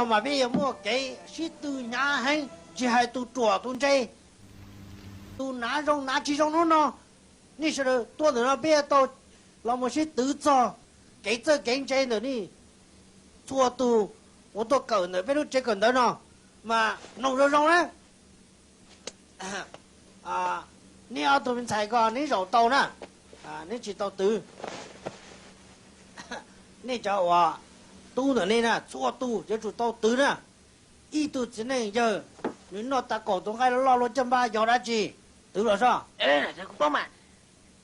Mas peb yuav muaj kev sib tw hnyav heev, tsis hais tus ruam tus ntse, tus hnav zoo hnav tsis zoo hnub no, nej sawv daws tuaj ntawm no peb yuav tau los mus sib twv txog kev txawj kev ntse ntawm nej txhua tus uas tuaj kawm ntawm peb lub tsev kawm ntawv no, mas mloog zoo zoo na. Nej ob tug me ntxhais ko neb zaum tau na, neb tsis tau twv. Nej cov uas tub ntawm nej na txhua tus yuav tsum tau twv na. Ib tug txiv neej yawg, nws noj tas kaum tus nqaij loj loj luaj caj npab yog dab tsi? Twv los soj. Kuv paub mas,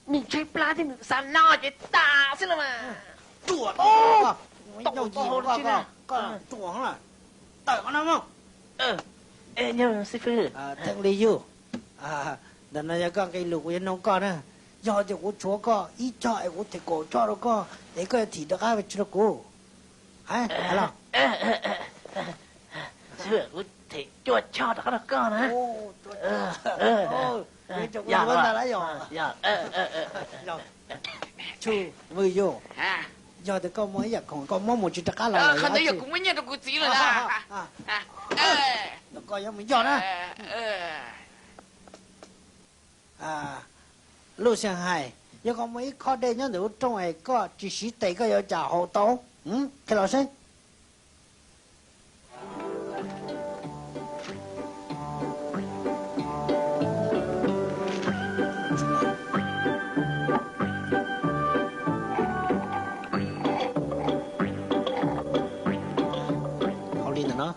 nws tshaib plab thiab nws xav noj ces tas xwb los mas. Ruam, koj ruam, tawm qhov no mog. Theej Li Yuj, ntawm no yog koj nqe lus kuv yuav noog koj na. Yog tias kuv tshuav koj ib choj es kuv them kaum choj rau koj es koj yuav thim rov qab tsis rau kuv? Hais los. Kuv them cuaj choj rov qab rau koj na. Tshuj, Vwj Yuj, yog tias koj muaj ib yam khoom koj muab mus tsis rov qab los, qhov ntawd yog kuv muab nyiaj rau kuv txiv lawm na. Koj yuav mus yog na. Luj Xia Hais, yog koj muaj ib khob dej nyob ntawm lub rooj es koj tsis siv tes koj yuav cas haus tau? Qhia los seb. Haus li ntawm no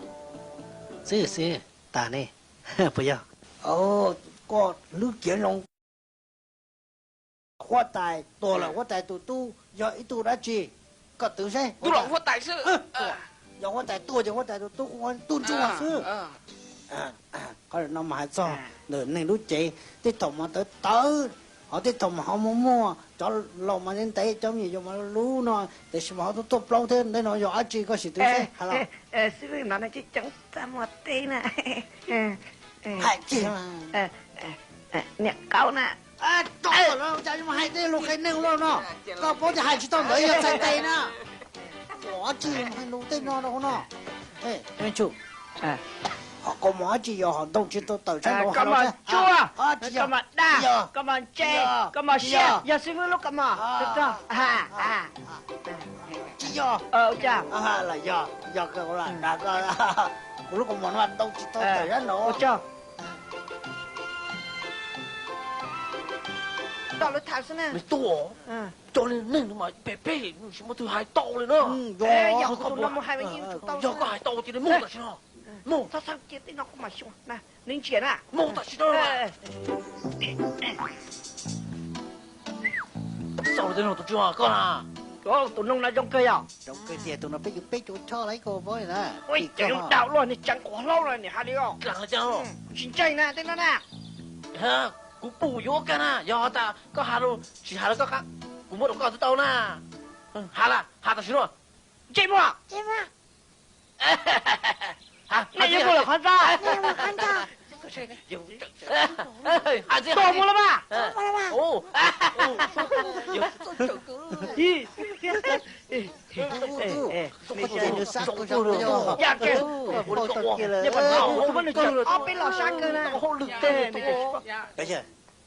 xwb xwb tas ne, puas yog? Koj hlwb kiav zoo. Huab tais tuag lawm, huab tais tus tub yog ib tug dab tsi? Koj twv seb. Yog huab tais tuag ces huab tais tus tub hu ua Tub Ntsuag xwb. Qhov no mas hais txog ntawm neeg lub cev, tej thaum mas tawv tawv, ho tej thaum mas ho muaj muaj, cov laus mas ntev, cov me nyuam yaus mas luv no, tiam sis mas ho tuaj tuaj plaub thiab. Ntawm no yog dab tsi koj sim twv seb hais los. Xib fwb, no no coob coob txaj muag teb na. Hais kiag. Niam qaub na. Cas yuav mus hais tej lus qhia neeg ua luaj no? Koj paub tias hais tsis tau ntawd yog txhais tes na. Ua dab tsi mus hais lus tej no rau hauv no? Ho kaus mom dab tsi yog ho ntoo tsis tau tawm sab nraud? Kaus mom tsuag, kaus mom daj, kaus mom ntse, kaus mom siab, yog xib fwb lub kaus mom. Tsis yog. Yog, yog, kuv lub kaus mom no ntoo tsis tau tawm sab nraud. Nws tuaj, cov neeg no mas phem phem, tsis muaj twg hais tau li na. Yog koj hais tau ces mus tam sim no. Mus, mus tam sim no. Xaus tej no tus tsua koj na. Tus noog no zoo kawg yom? Zoo kawg tiag, tus no peb yuav peb caug choj lawm koj paub li na. Ua cas zoo dau luaj, niag tseev quav hlaub no niam hais li os. Dlaag li cas? Tsis ntseeg na tej no na. Kuv pum yuav kag na, yog tas koj hais lus tsis hais los koj, kuv muab rau koj twb tau na. Hais las, hais tam sim no. Ntsej muag. Nej yuav mus lawm qhov ntxa. Tuag mus los mas. Ob peb los sab kawg na.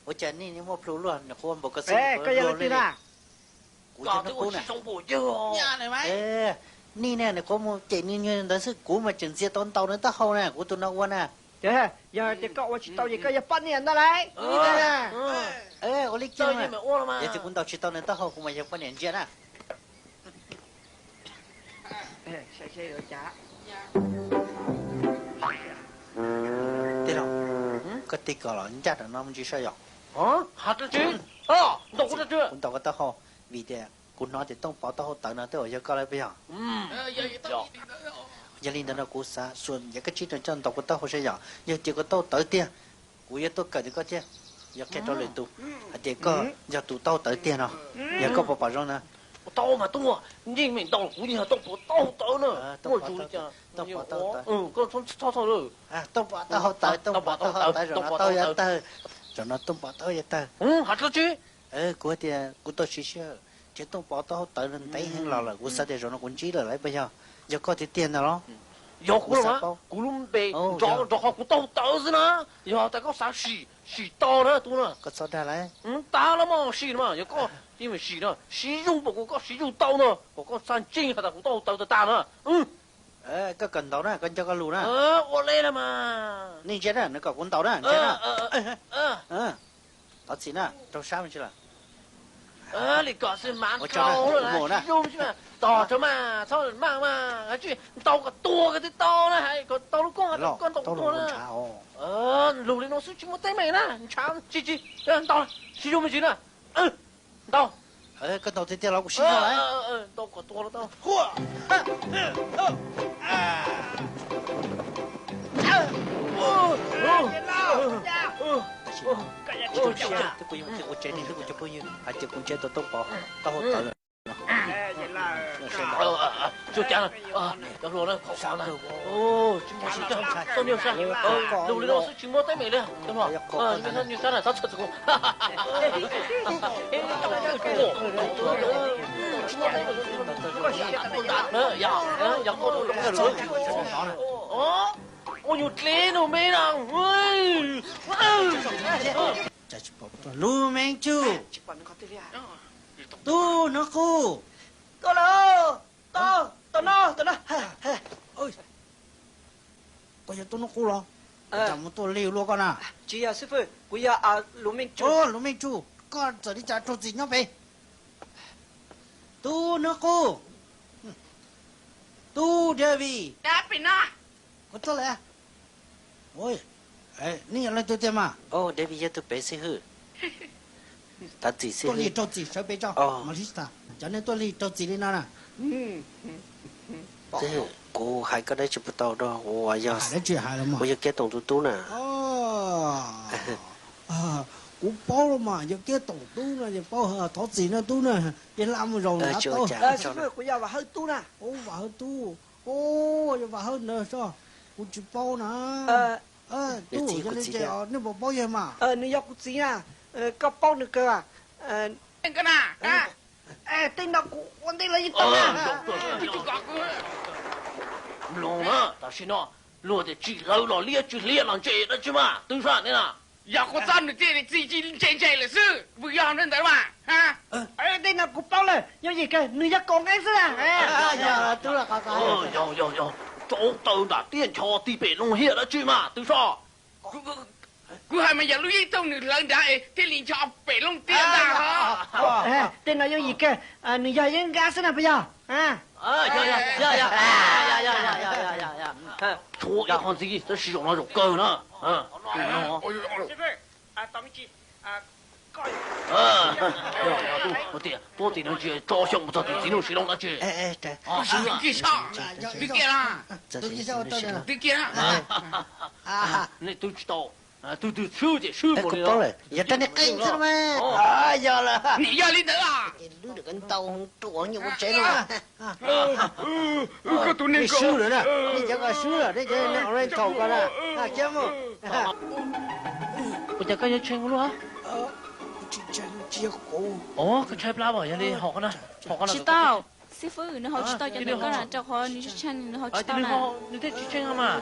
Ua cas nej muaj plhu luaj, nws qhuav npaum ko xwb, koj yog leej twg na? Kuv yog Nub Qub na. Nej ne, nws qhuav mus cem nws ntawd xwb, kuv mas tseem ntxias tau ntaus nws taub hau na, kuv tus no ua na. Yog tias koj ua tsis tau ces koj yog poj niam ntag lauj. Ua li kiag, yog tias kuv ntaus tsis tau nws taub hau kuv mas yog poj niam ntsia na. Tij laug, koj tig kom los ncaj rau no me ntsis saib yom. Kuv ntaus koj taub hau, vim tias kuv hnov tias Tooj Pov taub hau tawv no twb yog koj lawm puas yog? Yog li ntawd no kuv xav xua yam kab tsib no coj ntaus koj taub hau saib yom, yog tias koj taub hau tawv tiag, kuv yuav tuaj kawm ntawm koj thiab, yuav qhia rau lwm tus hais tias koj yog tus taub hau tawv tiag no, yog koj puas pom zoo na. Taub mas tuaj, yeej meem ntaus kuv yeej yog Tooj Pov taub hau tawv na. Tooj Pov taub hau tawv, Tooj Pov taub hau tawv, zaum no taub hau yav tawg, zaum no Tooj Pov taub hau yav tawg. Kuv hais tias kuv tau siv sij hawm, ces Tooj Pov taub hau tawv ntev heev los lawm, kuv xav tias zaum no kuv ntsib lawm lauj puas yog? Yog koj tiag tiag ntag los? Yog kuv los mas, kuv lub npe nrov nrov qhov kuv taub hau tawv xwb na. Yog tas koj xav sim, sim tau na tus no. Koj txhob dag lawm. Tag los mas sim no mas, yog koj yeej sim no, siv zog npaum kuv koj siv zog tau no, kom koj xav ntseeg has tas kuv taub hau tawv tag tag na. Koj kawm ntaus na, koj nco koj lus na. Ua li na mas. Nej ntsia na, nws kom kuv ntaus na, ntsia na. Thov txim na, raug sab me ntsis lawm. Li kom xwb mas, tos rau mas, txhob maj mas, tsis ntaus kom tuag ko twb tau na, hais kom tau lub koob, koj ntaus tuag na. Lus li no xwb tsis muaj teeb meem na, ntshav tsis tsis, ntaus, siv zog me ntsis na. Ntaus. Koj ntaus tiag tiag los kuv siv zog lawm. Ntaus kom tuag los tau. Twb kuv yog kuv tsev neeg, twb kuv cov phooj ywg hais tias kuv ntsia tau Tooj Pov taub hau tawv lawm. Tsuas cas, cov hluas na, qhov xav na, tsis muaj sab, txhob niaj sab, lus li no xwb tsis muaj teeb meem li, cov hluas, niaj sab na, txhob txhawj txog kuv. Ua nyuag dleb no me na. Lub Meej Tsuj, Tub Hnub Qub. Tuaj lawm, tau, tau no, tau no. Koj yog Tub Hnub Qub los? Cas mus tuaj lig luaj koj na? Tsis yog xib fwb, kuv yog Lub Meej Tsuj. Lub Meej Tsuj, koj txawm li cas raug txim nyob pem? Tub Hnub Qub, Tub David. Kuv tuaj lawm. Nej yog leej twg tiag mas? David yog tus pem xib hwb. Thov txim xib hwb. Tuaj lig raug txim sawv pem tso. Malista, cov neeg tuaj lig raug txim li no na. Xib hwb, kuv hais koj dab tsi puas tau rau, kuv yog Kiab Toom tus tub na. Kuv paub los mas, yog Kiab Toom tub no ces paub, thov txim no tub na, ces hla mus zaus na. Xib fwb, kuv yog Vam Hawj tub na. Vam Hawj tub, yog Vam Hawj ntawd so, kuv tsis paub na. Tub, yog li ces nej puas paub yawg mas? Nws yog kuv txiv na, koj paub nws kawg. Tej no kuv ua ntej los yeej tau na. Mloog na, tam sim no luag tias tsis hlawv los liab, tsis hliam los ntse dab tsi mas twb sab ne na. Yog kuv txob nws tej txiv tsis ntse ntse lawm xwb, vwm yog ntawd mas. Tej no kuv paub lawm, yog yim kawg nws yog kaum nqeeb xwb na. Yog, yog, tsaub taw nram tiaj ncho tig pem loog hiam dab tsi mas twb sab. Kuv hais mas yog lub yeeb toog nws hlawv nrad thiaj li ncho pem loog tiaj ntag. Tej no yooj yim kawg, nws yog yeeb nkab xwb na puas yog? Tshuav ib qho ntxiv tab sis zaum no zaum kawg na. Tuaj tim no tsis tso xyoo mus txog tus txiv nuj Siv Loos dab tsi. Nej twb tsis tau, twb twg swb ces swb mus li. Yog rab niag qeej xwb mas. Yog lawm. Nim yog li ntawd. Lwb ntau ruam nyuam ua tsev no. Koj tus neeg, nej swb lawm na, nej cov ko swb lawm, nej cov neeg oriental ko na. Kiab mus. Ua cas koj yuav tshee ua luaj? Koj tshaib plab os, yog li haus qhov no, haus qhov no. Tsis tau, xib fwb, nws haus tsis tau cov ntawm koj na, rau qhov nws tsis tshee, nws haus tsis tau na. Nws thiaj tsis tshee mas.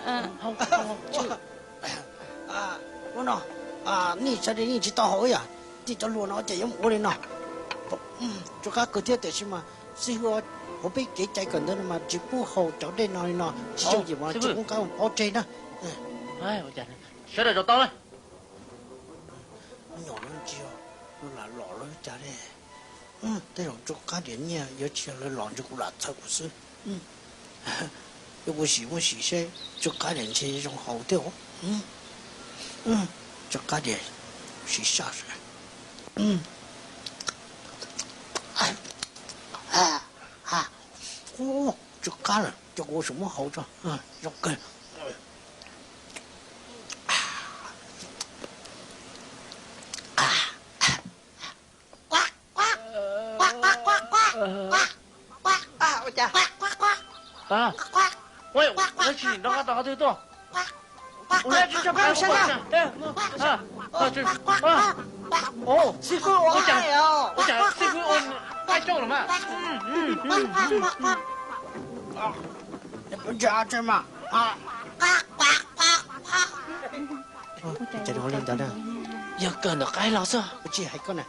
Hnub no nej sawv daws yeej tsis tau haus yom, tej cov hluas no ces yuav mus ua li no. Tsuas qab kawg thiab tiam sis mas xib hwb, hauv peb kev cai kawm ntawv no mas tsis pub haus cov dej no li no, tsis yooj yim mas tsis pub qab mus paub tseg na. Sawv daws zaum tau na. Nyom no tsis yog lam lom lawv cas li. Tej zaum Tsuas Qab Diam nyiaj yuav tsis yog lawv lom ntshe kuv lam txhawj kuv xwb. Yuav kuv sim muab sim seb Tsuas Qab Diam ntshe zoo haus thiab. Tsuas Qab Diam sim saj seb. Tsuas Qab lawm, coj kuv ua sus muab haus tso, zoo kawg. Ua cas? Ua, ua tsis nrov qab tau qhov twg tuaj. Ua, tsis tshaj qab. Xib fwb ua, ua cas xib fwb ua qaib coob lawm mas. Ntshai mas. Ua cas li ntawd na? Yog kawg ntawm qaib los xwb. Kuv tsis hais koj na.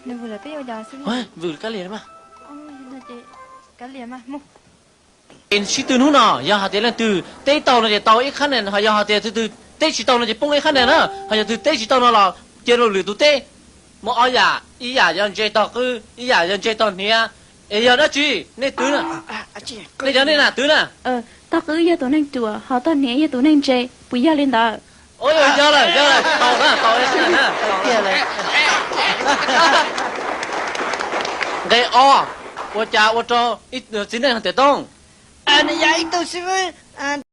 Nws vwm lawm peb ua cas xwb. Vwm kav liam mas. Kav liam mas mus. Es sib tw hnub no yog hais tias leej twg teb tau no ces tau ib qhab ntawd, ho yog hais tias tus twg teb tsis tau no ces poob ib qhab ntawd na, ho yog tus twg teb tsis tau no los cia rau lwm tus teb. Muaj ob yam, ib yam yog ntse tog qwb, ib yam yog ntse tog hniav. Es yog dab tsi nej twv na? Nej cov nej na twv na. Tog qwb yog tus neeg ruam, ho tog hniav yog tus neeg ntse, puas yog li ntawd? Yog lawm, yog lawm, tau na, tau na. Nqe ob, ua cas ua rau txiv neej hais tias tooj? Nws yog ib tug xib fwb.